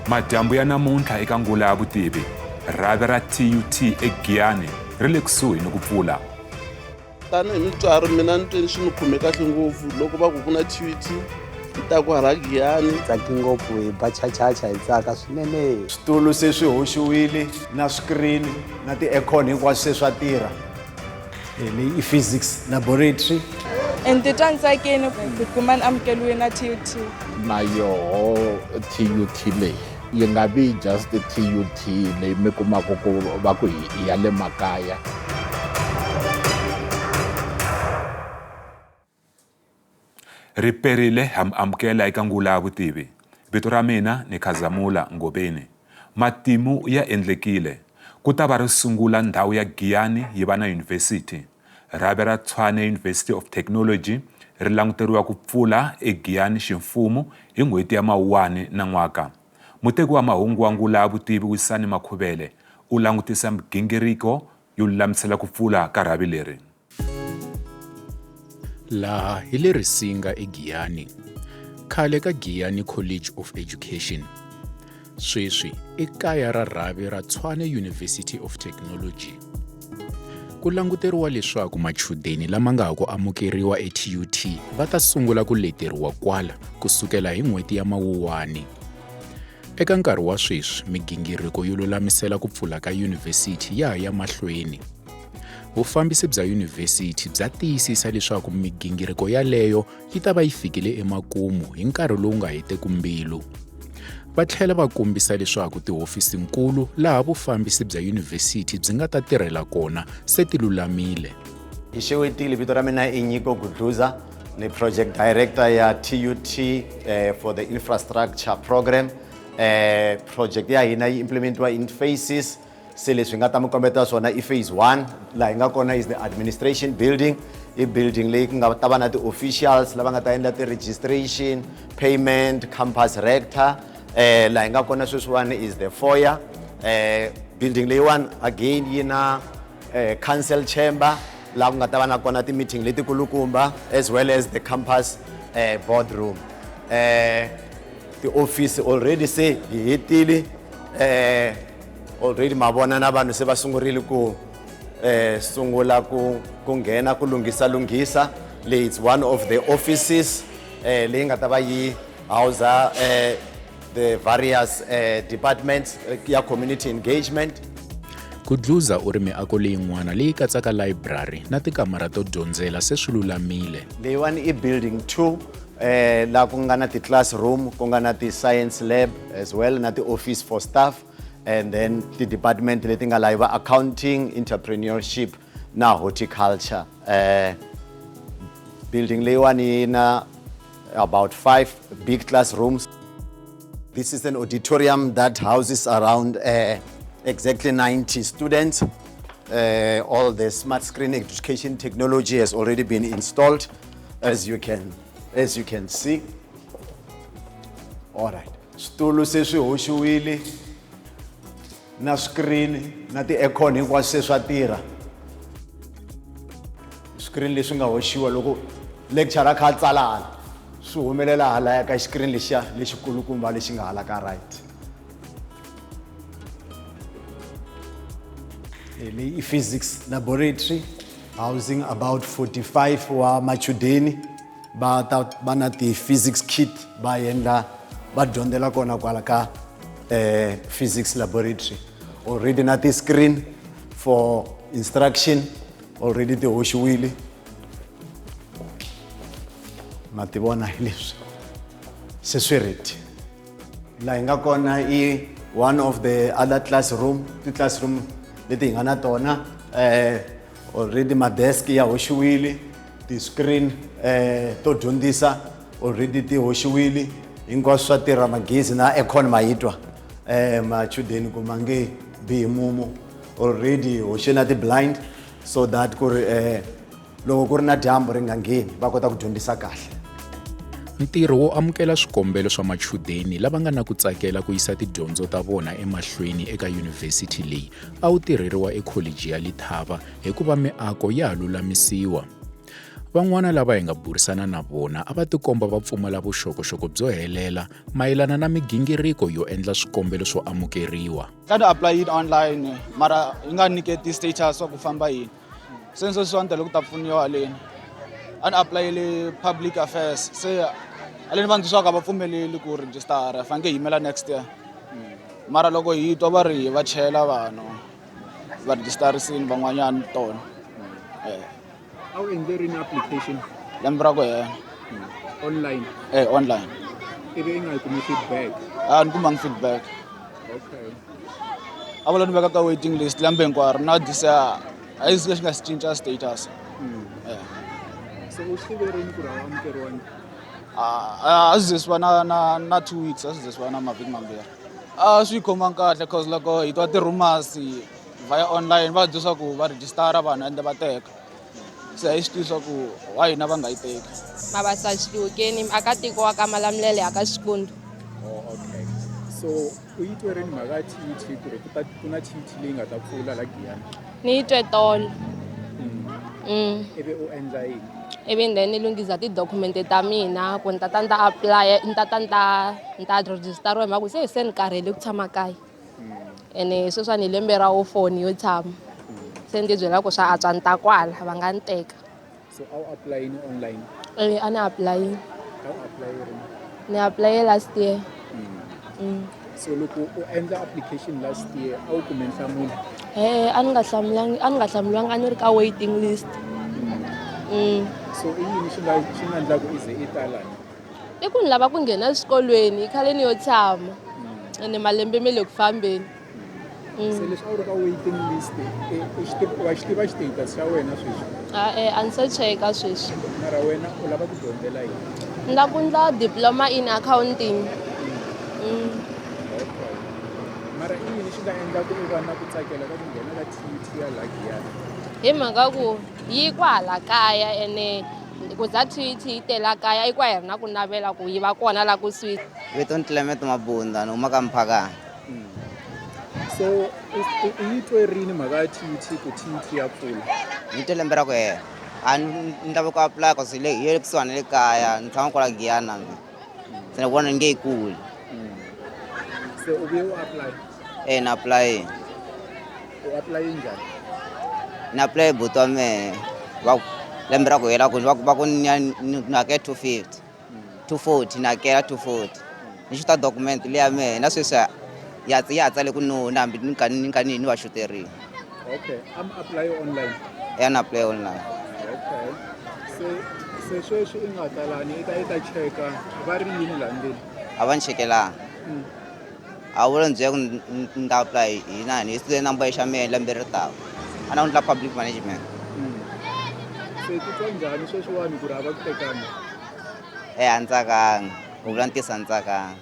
Madyambu ya namuntlha eka Ngula ya Vutivi, rhavi ra TUT eGiyani ri le kusuhi ni ku pfula. Tanihi mutswari mina ni twe swi ni khume kahle ngopfu loko va ku ku na TUT yi ta ku hala Giyani. Tsaki ngopfu hi ba chachacha hi tsaka swinene. Switulu se swi hoxiwile na swikirini na ti-aircon hinkwaswo se swa tirha. Leyi i physics laboratory. Ni titwa ni tsakile ku kuma ni amukeliwe na TUT. Na yoho TUT leyi yi nga vi just TUT leyi mi kumaka ku va ku i ya le makaya. Ri perile ha mi amukela eka Ngula ya Vutivi. Vito ra mina ni Khazamula Ngobeni. Matimu ya endlekile. Ku ta va ri sungula ndhawu ya Giyani yi va na yunivhesiti. Rhavi ra Tshwane University of Technology ri languteriwa ku pfula eGiyani ximfumo hi n'hweti ya Mawuwani nan'waka. Muteki wa mahungu wa Ngula ya Vutivi Wisani Makhuvele u langutisa migingiriko yo lulamisela ku pfula ka rhavi leri. Laha hi le Risinga eGiyani, khale ka Giyani College of Education. Sweswi i kaya ra rhavi ra Tshwane University of Technology. Ku languteriwa leswaku machudeni lama nga ha ku amukeriwa eTUT va ta sungula ku leteriwa kwala ku sukela hi n'hweti ya Mawuwani. Eka nkarhi wa sweswi migingiriko yo lulamisela ku pfula ka yunivhesiti ya ha ya mahlweni. Vufambisi bya yunivhesiti bya tiyisisa leswaku migingiriko yaleyo yi ta va yi fikile emakumu hi nkarhi lowu nga heteku mbilu. Va tlhela va kombisa leswaku tihofisinkulu laha vufambisi bya yunivhesiti byi nga ta tirhela kona se ti lulamile. Hi xewetile, vito ra mina i Nyiko Gudluza, ni project director ya TUT for the infrastructure program. Project ya hina yi implementiwa in phases. Se leswi hi nga ta mi kombeta swona i phase 1. Laha hi nga kona is the administration building. I building leyi ku nga ta va na ti-officials lava nga ta endla ti-registration, payment, campus rector. Laha hi nga kona sweswiwani is the foyer. Building leyiwani again yi na council chamber laha ku nga ta va na kona ti-meeting letikulukumba, as well as the campus boardroom. Ti-office already se hi hetile. Already ma vona na vanhu se va sungurile ku sungula ku nghena ku lunghisa lunghisa. Leyi it's one of the offices leyi nga ta va yi house the various departments ya community engagement. Gudluza u ri miako leyin'wana leyi katsaka layiburari na tikamara to dyondzela se swi lulamile. Leyiwani i building 2, laha ku nga na ti-classroom, ku nga na ti-science lab as well na ti-office for staff, and then ti-department leti nga laha va accounting, entrepreneurship na horticulture. Building leyiwani yi na about 5 big classrooms. This is an auditorium that houses around exactly 90 students. All the smart screen education technology has already been installed, as you can see. All right. Switulu se swi hoxiwile na screen na ti-aircon hinkwaswo se swa tirha. Screen leswi nga hoxiwa loko lecturer a kha a tsala hala swi humelela halaya ka screen lexiya lexikulukumba lexi nga hala ka right. Leyi i physics laboratory housing about 45 wa machudeni va ta va na ti-physics kit va endla va dyondzela kona kwala ka physics laboratory. Already na ti-screen for instruction already ti hoxiwile, ma ti vona hi leswi se swi ready. Laha hi nga kona i one of the other classroom, ti-classroom leti hi nga na tona. Already ma-desk ya hoxiwile, ti-screen to dyondzisa already ti hoxiwile, hinkwaswo swa tirha, magezi na aircon ma yi twa. Machudeni ku ma nge bi hi mumu. Already hoxe na ti-blind so that ku ri loko ku ri na dyambu ri nga ngheni va kota ku dyondzisa kahle. Ntirho wo amukela swikombelo swa machudeni lava nga na ku tsakela ku yisa tidyondzo ta vona emahlweni eka yunivhesiti leyi a wu tirheriwa ekholiji ya Lethaba hikuva miako ya ha lulamisiwa. Van'wana lava hi nga burisana na vona a va tikomba va pfumala vuxokoxoko byo helela mayelana na migingiriko yo endla swikombelo swo amukeriwa. Try to apply it online mara yi nga nyiketi status wa ku famba yini se sweswiwani ni tele ku ta pfuniwa haleni a ni apulayele public affairs se haleni va ndzi swa ka va pfumeleli ku register faneke hi yimela next year mara loko hi twa va ri va chela vanhu va registerisini van'wanyana tona. A wu endle rini application? Lembe ra ku hela. Online? Eh, online. Ivi i nga yi kumi feedback? A ni kumangi feedback. Okay. A vula ni veka ka waiting list lembe hinkwaro na this year a yi xi nga si cinca status. Yeah. So u swi tive rini ku ri a wu amukeriwangi? A swi ze swi va na 2 weeks, a swi ze swi va na mavhiki mambirhi. A swi khomangi kahle cause loko hi twa ti-rumors via online va bya swa ku va rejistara vanhu ende va teka se a yi swi tivi swa ku why hina va nga yi teki. Mabasa Xihukeni akatiko wa ka Malamulele aka Xikundu. Oh, okay. So u yi twe rini mhaka ya TUT ku ri ku ta ku na TUT leyi nga ta pfula la Giyani? Ni yi twe tolo. Ivi u endla yini? Ivi then ni lunghisa tidokhumente ta mina ku ni ta ta ni ta apply ni ta ta ni ta ni ta rejistariwa hi mhaka ku se se ni karhele ku tshama kaya. Ene sweswiwani hi lembe ra wo four ni yo tshama se ni tibyela ku swa antswa ni ta kwala va nga ni teka. So a wu apulayini online? E a ni apulayini. A wu apply rini? Ni apply last year. So loko u endla application last year a wu kume nhlamulo? E-e a ni nga hlamulangi a ni nga hlamulanga a ni ri ka waiting list. So i yini xi nga xi nga endla ku i ze i ta lani? I ku ni lava ku nghena exikolweni i khale ni yo tshama ene malembe me le ku fambeni. Se leswi a wu ri ka waiting list wa xi tiva status xa wena sweswi? E-e a ni se cheka sweswi. Mara wena u lava ku dyondzela yini? Ni lava ku endla diploma in accounting. Okay. Mara i yini xi nga endla ku u va na ku tsakela ka ku nghena ka TUT ya la Giyani? Hi mhaka ku yi kwahala kaya ene ku za TUT yi tela kaya i ku a hi ri na ku navela ku yi va kona la kusuhi. Vito ni Clement Mabunda ni huma ka Mphakani. So u yi twe rini mhaka ya TUT ku TUT ya pfula? Ni twe lembe ra ku hela. A ni lava ku apply cause le yi le kusuhani na le kaya ni tshama kwala Giyani na mina. Se ni vona ni nge yi kuli. Se u vuye u apply? E ni apply. U apply njhani? Ni apply buti wa mehe va lembe ra ku hela ku va ku ni ya ni hakela 250 240 ni hakela 240 ni xuta document leya mehe na sweswi ya ya ha tsale ku no na hambi ni ka ni ka ni va xuterile. Okay, am apply online. Ya ni apply online. Okay. Se se sweswi i nga talani i ta i ta cheka va ri yini laha ndzeni? A va ni chekelanga. A wu lo ni byela ku ni ta apply hi nani hi student number xa mehe lembe ri taka. A na ku ndla public management. Se titwa njhani sweswiwani ku ri a va ku tekanga? E a ni tsakanga, ku vula ntiyiso a ni tsakanga.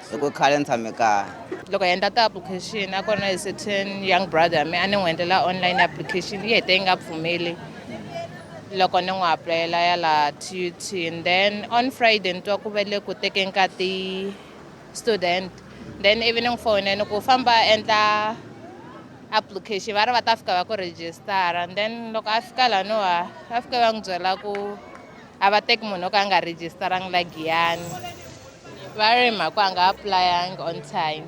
Hi ku khale ni tshame kaya. Loko hi endla ti-application a ku ri na a certain young brother me a ni n'wi endlela online application yi hete yi nga pfumeli loko ni n'wi apulayela ya la TUT and then on Friday ni twa ku va le ku tekeni ka ti-student then ivi ni n'wi fonela ni ku famba endla application va ri va ta fika va ku rejistara and then loko a fika laniwa va fika va n'wi byela ku a va teki munhu o ka a nga rejistarangi la Giyani va ri mhaka a nga apulayanga on time.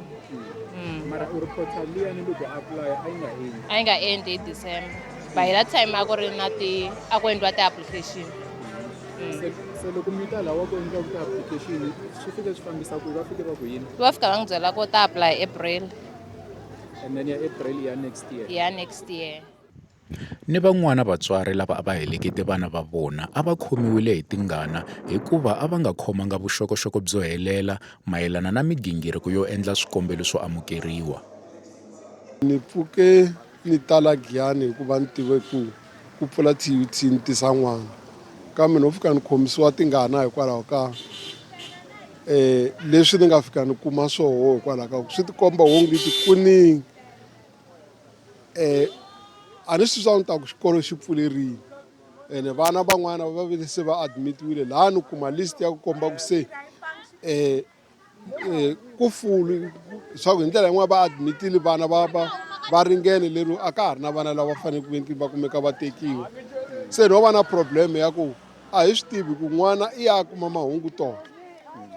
Mara u ri portal liyani loko apply a yi nga endli? A yi nga endli hi December by that time a ku ri na ti a ku endliwa ti-application. Se loko mi ta laha ku endliwaka ti-application swi fike swi fambisa ku va fike va ku yini? Va fika va n'wi byela ku ta apply April. And then ya April ya next year? Ya next year. Ni van'wana vatswari lava a va helekete vana va vona a va khomiwile hi tingana hikuva a va nga khomanga vuxokoxoko byo helela mayelana na migingiriko yo endla swikombelo swo amukeriwa. Ni pfuke ni tala Giyani hikuva ni tive ku ku pfula TUT ni tisa n'wana kambe no fika ni khomisiwa tingana hikwalaho ka leswi ni nga fika ni kuma swoho hikwalaho ka ku swi tikomba wongiti ku ni a ni swi swa ta ku xikolo xi pfulerile ene vana van'wana va vile se va admitiwile laha ni kuma list ya ku komba ku se ku fulu swa ku hi ndlela yin'wana va admitile vana va va va ringene lero a ka ha ri na vana lava faneleke ku va kumeka va tekiwa. Se no va na problem ya ku a hi swi tivi ku n'wana i ya kuma mahungu tona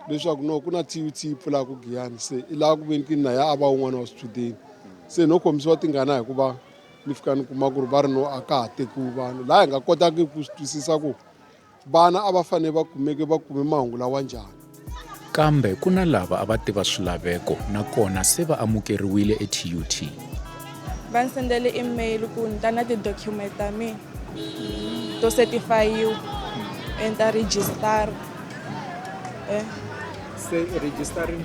leswaku no ku na TUT yi pfulaka Giyani, se i lava ku veni ki na ya a va wun'wana wa swichudeni. Se no khomisiwa tingana hikuva ni fika ni kuma ku ri va ri no a ka ha tekiwi vanhu, laha hi nga kotaki ku swi twisisa ku vana a va fanele va kumeke va kume mahungu lawa njhani. Kambe ku na lava a va tiva swilaveko nakona se va amukeriwile eTUT. Va ni sendele email ku ni ta na ti-document ta mina to certify-iwa and ta register. Se i registerini?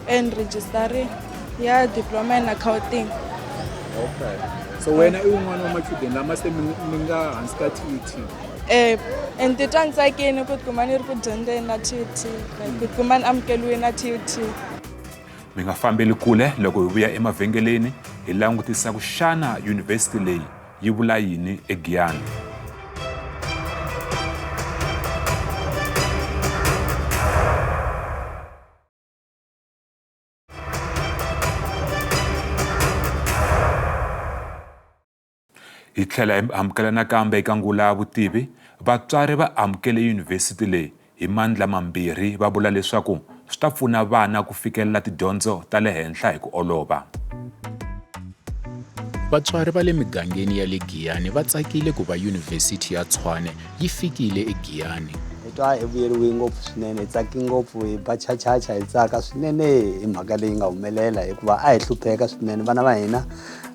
E ni registerini ya diploma in accounting. Okay. So wena i wun'wana wa machudeni lama se mi nga hansi ka TUT? E ni titwa ni tsakile ku tikuma ni ri ku dyondzeni na TUT, ku tikuma ni amukeriwile na TUT. Mi nga fambeli kule loko hi vuya emavhengeleni hi langutisa ku xana yunivhesiti leyi yi vula yini eGiyani. Hi tlhela hi amukela nakambe eka ngula ya vutivi, vatswari va amukele yunivhesiti leyi hi mandla mambirhi va vula leswaku swi ta pfuna vana ku fikelela tidyondzo ta le henhla hi ku olova. Vatswari va le migangeni ya le Giyani va tsakile ku va Yunivhesiti ya Tshwane yi fikile eGiyani. Hi twa hi vuyeriwe ngopfu swinene, hi tsake ngopfu, hi ba chachacha, hi tsaka swinene hi mhaka leyi nga humelela hikuva a hi hlupheka swinene. Vana va hina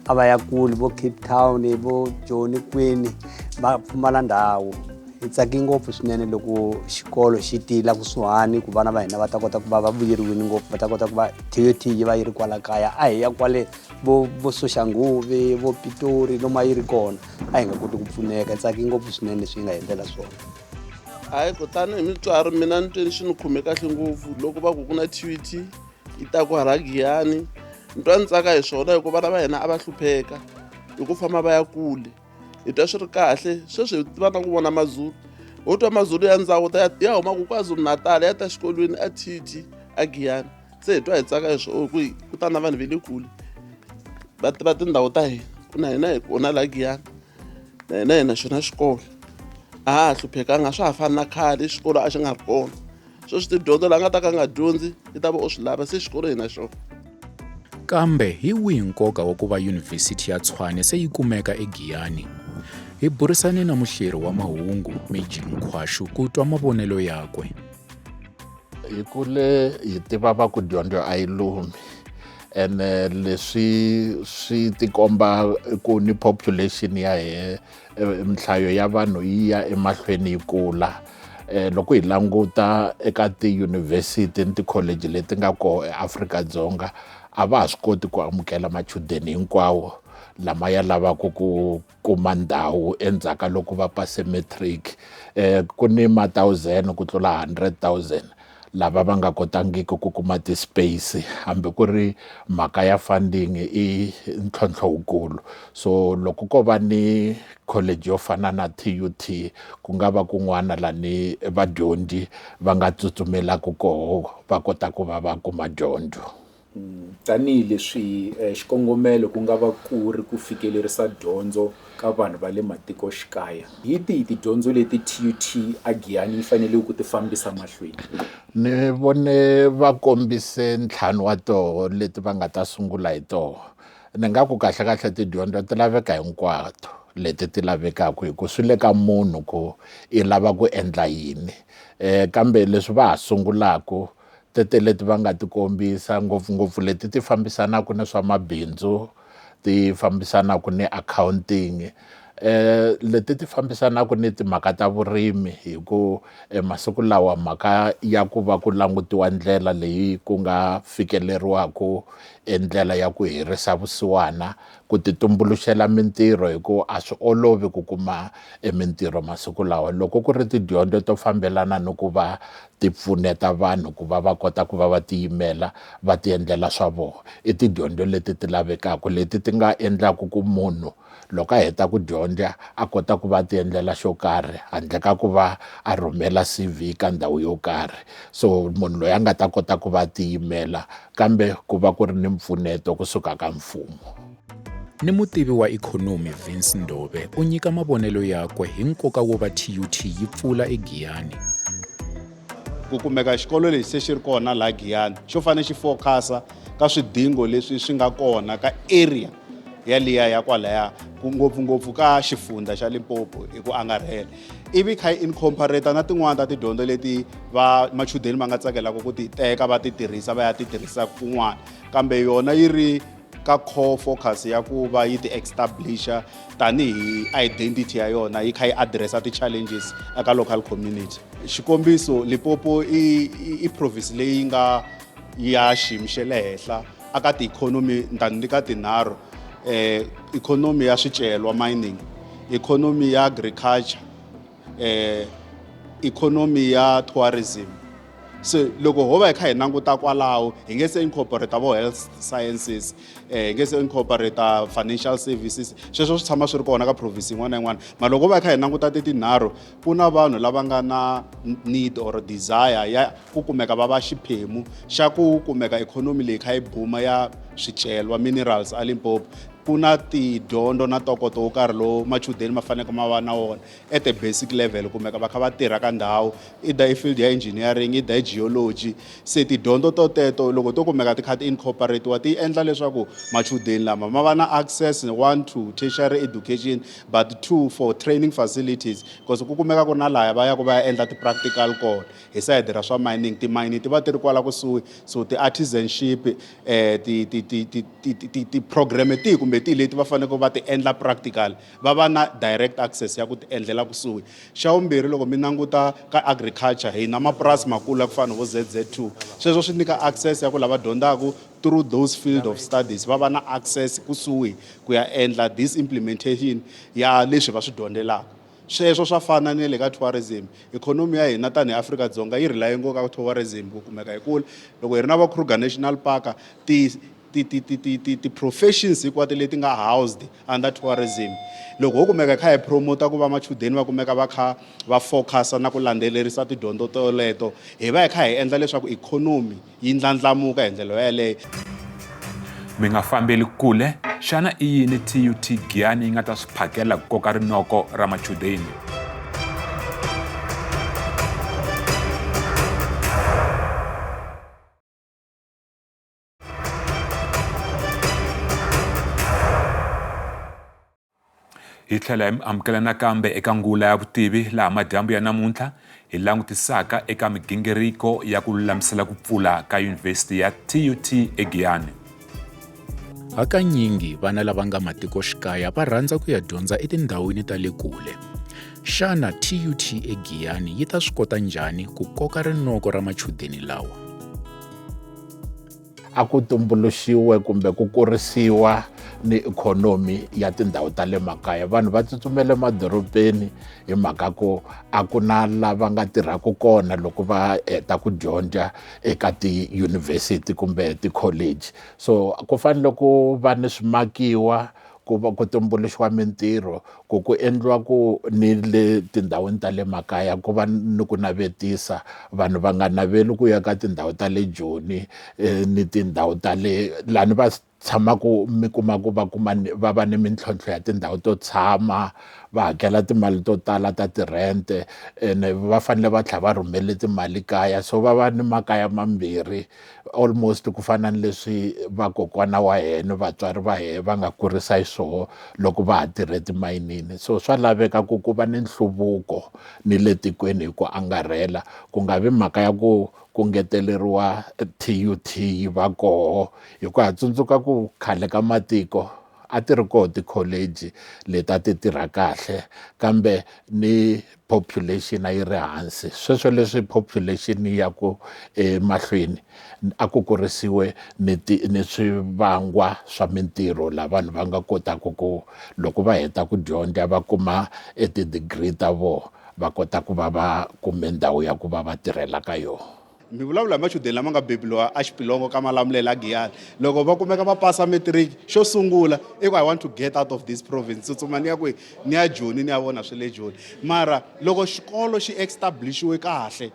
a va ya kule vo Cape Town, vo Joni kwini, va pfumala ndhawu. Hi tsake ngopfu swinene loko xikolo xi tila kusuhani ku vana va hina va ta kota ku va va vuyeriwile ngopfu, va ta kota ku va TUT yi va yi ri kwala kaya. A hi ya kwale vo vo Soshanguve, vo Pitori lomu a yi ri kona, a hi nga koti ku pfuneka. Hi tsake ngopfu swinene leswi yi nga hi endlela swona. Hayi, kutani hi mutswari mina ni twe swi ni khume kahle ngopfu loko va ku ku na TUT yi ta ku hala Giyani. Ni twa ni tsaka hi swona hikuva vana va hina a va hlupheka hi ku famba va ya kule. Hi twa swi ri kahle sweswi hi tiva na ku vona Mazulu, ho twa Mazulu ya ndhawu ta ya humaka KwaZulu-Natal ya ta xikolweni a TUT a Giyani. Se hi twa hi tsaka hi swona ku ku ta na vanhu va le kule va tiva tindhawu ta hina ku na hina hi kona la Giyani, na hina hi na xona xikolo. A ha ha hluphekanga a swa ha fani na khale xikolo a xi nga ri kona. Sweswi tidyondzo la nga ta ka a nga dyondzi i ta va o swi lava, se xikolo hi na xona. Kambe hi wihi nkoka wa ku va Yunivhesiti ya Tshwane se yi kumeka eGiyani? Hi burisane na muhleri wa mahungu Magic Nkhwashu ku twa mavonelo yakwe. Hi kule hi tiva va ku dyondzo a yi lumi ene leswi swi tikomba ku ni population ya hehe minhlayo ya vanhu yi ya emahlweni yi kula. Loko hi languta eka tiyunivhesiti ni tikholeji leti nga kona eAfrika-Dzonga a va ha swi koti ku amukela machudeni hinkwawo lama ya lavaka ku kuma ndhawu endzhaku ka loko va pase matric. Ku ni ma thousand ku tlula 100,000 lava va nga kotangiki ku kuma ti-space, hambi ku ri mhaka ya funding i ntlhontlho wukulu. So loko ko va ni college yo fana na TUT ku nga va kun'wana lani vadyondzi va nga tsutsumelaka koho va kota ku va va kuma dyondzo. Tanihi leswi xikongomelo ku nga va ku ri ku fikelerisa dyondzo ka vanhu va le matikoxikaya, hi tihi tidyondzo leti TUT a Giyani yi faneleke ku ti fambisa mahlweni? Ni vone va kombise ntlhanu wa toho leti va nga ta sungula hi toho. Ni nga ku kahlekahle tidyondzo ti laveka hinkwato leti ti lavekaka hi ku swi le ka munhu ku i lava ku endla yini. Kambe leswi va ha sungulaka tete leti va nga ti kombisa ngopfungopfu leti ti fambisanaka ni swa mabindzu, ti fambisanaka ni accounting, leti ti fambisanaka ni timhaka ta vurimi hi ku masiku lawa mhaka ya ku va ku langutiwa ndlela leyi ku nga fikeleriwaka e ndlela ya ku herisa vusiwana, ku ti tumbuluxela mintirho hi ku a swi olovi ku kuma e mintirho masiku lawa. Loko ku ri tidyondzo to fambelana ni ku va ti pfuneta vanhu ku va va kota ku va va tiyimela va ti endlela swa vona, i tidyondzo leti ti lavekaka leti ti nga endlaka ku munhu loko a heta ku dyondza a kota ku va ti endlela xo karhi handle ka ku va a rhumela CV ka ndhawu yo karhi. So munhu loyi a nga ta kota ku va tiyimela kambe ku va ku ri ni mpfuneto kusuka ka mfumo. Ni mutivi wa ikhonomi Vince Ndove u nyika mavonelo yakwe hi nkoka wo va TUT yi pfula eGiyani. Ku kumeka xikolo lexi se xi ri kona laha Giyani xo fanele xi focus-a ka swidingo leswi swi nga kona ka area yaliya ya kwalaya ku ngopfungopfu ka xifundza xa Limpopo hi ku angarhela ivi kha yi incorporate na tin'wana ta tidyondzo leti va machudeni va nga tsakelaka ku ti teka va ti tirhisa va ya ti tirhisa kun'wana kambe yona yi ri ka core focus ya ku va yi ti establisha tanihi identity ya yona yi kha yi addressa ti-challenges eka local community xikombiso Limpopo i, i, i province leyi nga ya xiyimo xa le henhla aka ti-economy ni ka tinharhu eh economy ya swicelwa mining economy ya agriculture eh economy ya tourism se loko ho va hi kha hi languta kwalaho hi nge se incorporate vo health sciences eh hi nge se incorporate financial services sweswo swi tshama swi ri kona ka province yin'wana na yin'wana mara loko ho va hi kha hi languta ti tinharhu ku na vanhu lava nga na need or desire ya ku kumeka va va xiphemu xa ku kumeka ikhonomi leyi kha yi buma ya swicelwa minerals a Limpopo ku na tidyondzo na ntokoto wo karhi lowu machudeni ma faneleke ma va na wona at a basic level kumeka va kha va tirha ka ndhawu either i field ya engineering either i geology se tidyondzo to teto loko to kumeka ti kha ti incorporatiwa ti endla leswaku machudeni lama ma va na access one to tertiary education but two for training facilities because ku kumeka ku ri na laya va yaka va ya endla ti-practical kona hi sayiti ra swa mining timayini ti va ti ri kwala kusuhi so ti-artisanship um ti-program tihi kumbe tihi leti va faneleke va ti endla practical va va na direct access ya ku ti endlela kusuhi xa vumbirhi loko mi languta ka agriculture hi na mapurasi makulu ya ku fana vo ZZ2 sweswo swi nyika access ya ku lava dyondzaka through those field of studies va va na access kusuhi ku ya endla this implementation ya leswi va swi dyondzelaka sweswo swa fana ni le ka tourism ikhonomi ya hina tanihi Afrika-Dzonga yi rely ngopfu ka tourism ku kumeka hi kula loko hi ri na va Kruger National Park ti ti ti ti ti ti ti-professions hinkwato leti nga housed under tourism loko ho kumeka hi kha hi promota ku va machudeni va kumeka va kha va focusa na ku landzelerisa tidyondzo toleto hi va hi kha hi endla leswaku ikhonomi yi ndlandlamuka hi ndlela yeleyo Mi nga fambeli kule, xana i yini TUT Giyani yi nga ta swi phakela ku koka rinoko ra machudeni? Hi tlhela hi mi amukela nakambe eka ngula ya vutivi laha madyambu ya namuntlha hi langutisaka eka migingiriko ya ku lulamisela ku pfula ka yunivhesiti ya TUT eGiyani. Hakanyingi vana lava nga matikoxikaya va rhandza ku ya dyondza etindhawini ta le kule. Xana TUT eGiyani yi ta swi kota njhani ku koka rinoko ra machudeni lawa? A ku tumbuluxiwe kumbe ku kurisiwa ni ikhonomi ya tindhawu ta le makaya vanhu va tsutsumele emadorobeni hi mhaka ku a ku na lava nga tirhaka kona loko va heta ku dyondza eka tiyunivhesiti kumbe tikholeji so ku fanele ku va ni swimakiwa ku va ku tumbuluxiwa mintirho ku ku endliwa ku ni le tindhawini ta le makaya ku va ni ku navetisa vanhu va nga naveli ku ya ka tindhawu ta le Joni ni tindhawu ta le lani va tshamaka mi kuma ku va kuma va va ni mintlhontlho ya tindhawu to tshama va hakela timali to tala ta ti-rent ene va fanele va tlhela va rhumele timali kaya so va va ni makaya mambirhi almost ku fana ni leswi vakokwana wa hina vatswari va hina va nga kurisa xiswoho loko va ha tirha etimayinini so swa laveka ku ku va ni nhluvuko ni le tikweni hi ku angarhela ku nga vi mhaka ya ku ku ngeteleriwa T_U_T yi va koho hi ku ha tsundzuka ku khale ka matiko a ti ri koho tikholeji leti a ti tirha kahle kambe ni population a yi ri hansi sweswo leswi population yi ya ku emahlweni a ku kurisiwe ni ti ni swivangwa swa mintirho laha vanhu va nga kotaka ku loko va heta ku dyondza va kuma e ti-degree ta vona va kota ku va va kume ndhawu ya ku va va tirhela ka yona. Mi vulavula hi machudeni lama nga beburiwa a Xipilongo ka Malamulele a Giyani. Loko va kumeka va pasa matric, xo sungula i ku I want to get out of this province, tsutsuma ni ya kwihi? Ni ya Joni ni ya vona swa le Joni. Mara loko xikolo xi establish-iwe kahle,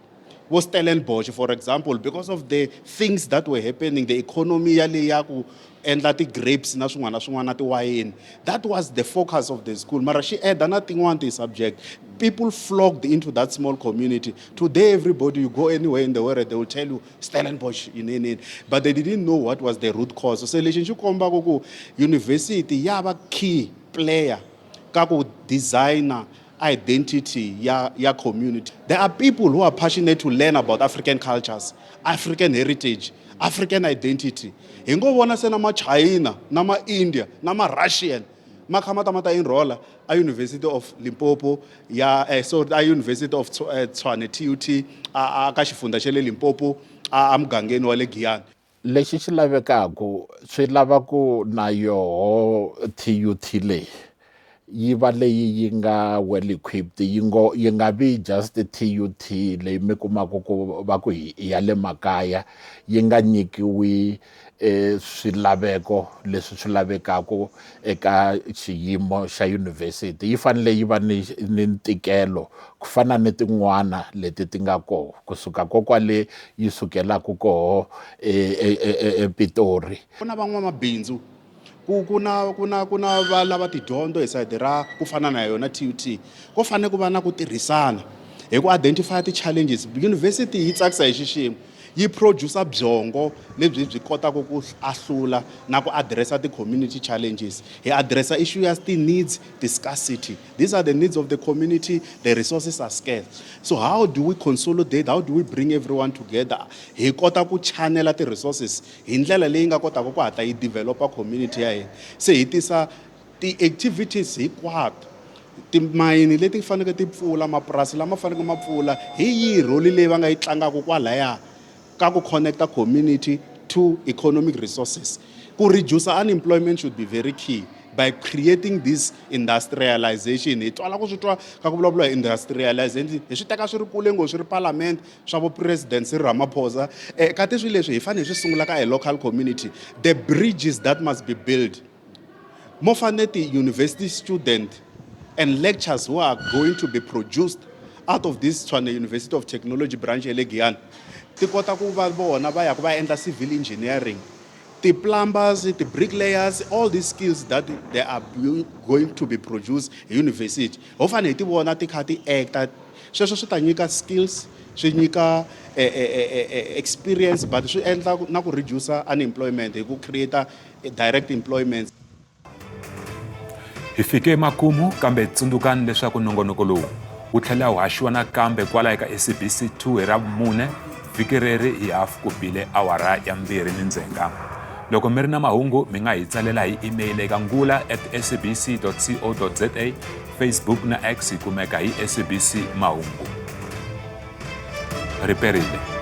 Vo Stellenbosch, for example, because of the things that were happening, the economy ya le ya ku endla ti-grapes na swin'wana na swin'wana na tiwayini, that was the focus of the school. Mara xi add na tin'wana ti-subject. People flocked into that small community. Today, everybody, you go anywhere in the world, they will tell you Stellenbosch, inini, but they didn't know what was the root cause. Se lexi xi kombaka ku university ya va key player ka ku designer identity ya community. There are people who are passionate to learn about African cultures, African heritage, African identity. Hi ngo vona se na machina, na ma-India, na ma-Russian ma kha ma ta ma ta enrolla a University of Limpopo ya sorry, a University of Tshwane, TUT, a ka xifundza xa le Limpopo, a mugangeni wa le Giyani. Lexi xi lavekaku swi lava ku na yoho TUT leyi yi va leyi yi nga well equipped, yi ngo yi nga vi just TUT leyi mi kumaka ku va ku hi ya le makaya, yi nga nyikiwi swilaveko leswi swi lavekaka eka xiyimo xa university. Yi fanele yi va ni ntikelo ku fana ni tin'wana leti ti nga koho kusuka kokwale yi sukelaka koho ePitori. Ku na van'wamabindzu, ku na va lava tidyondzo hi side ra ku fana na yona TUT. Ko fanele ku va na ku tirhisana hi ku identify ti-challenges. University yi tsakisa hi xiximo, yi producer byongo lebyi byi kotaka ku ahlula na ku addressa ti-community challenges. Hi addressa issue ya ti-needs, ti-scarcity. These are the needs of the community, the resources are scarce. So how do we consolidate? How do we bring everyone together? Hi kota ku channela ti-resources hi ndlela leyi nga kotaka ku hatla yi developa community ya hina. Se hi tisa ti-activities hinkwato, timayini leti faneleke ti pfula, mapurasi lama faneleke ma pfula, hi yihi role leyi va nga yi tlangaka kwalaya ka ku connecta community to economic resources? Ku reduce unemployment should be very key by creating this industrialization. Hi twala ku swi twa ka ku vulavula hi industrialization, hi swi teka swi ri kule ngopfu, swi ri parliament swa vo President Cyril Ramaphosa. Kati swilo leswi hi fanele hi swi sungula ka a local community. The bridges that must be built, mo fanele ti-university student and lectures who are going to be produced out of this Tshwane University of Technology branch ya le Giyani ti kota ku va vona va ya ku va endla civil engineering, ti-plumbers, ti-bricklayers, all these skills that they are going to be produced hi university. Ho fanele hi ti vona ti kha ti acta. Sweswo swi ta nyika skills, swi nyika experience, but swi endla na ku reduce unemployment hi ku create direct employment. Hi fike emakumu, kambe tsundzukani leswaku nongonoko lowu wu tlhela wu haxiwa nakambe kwala eka SABC 2 hi Ravumune vhiki reri hi hafu ku bile awara ya 2 ni ndzhenga. Loko mi ri na mahungu, mi nga hi tsalela hi email eka ngula@sabc co za. Facebook na X hi kumeka hi SABC Mahungu. Riperile.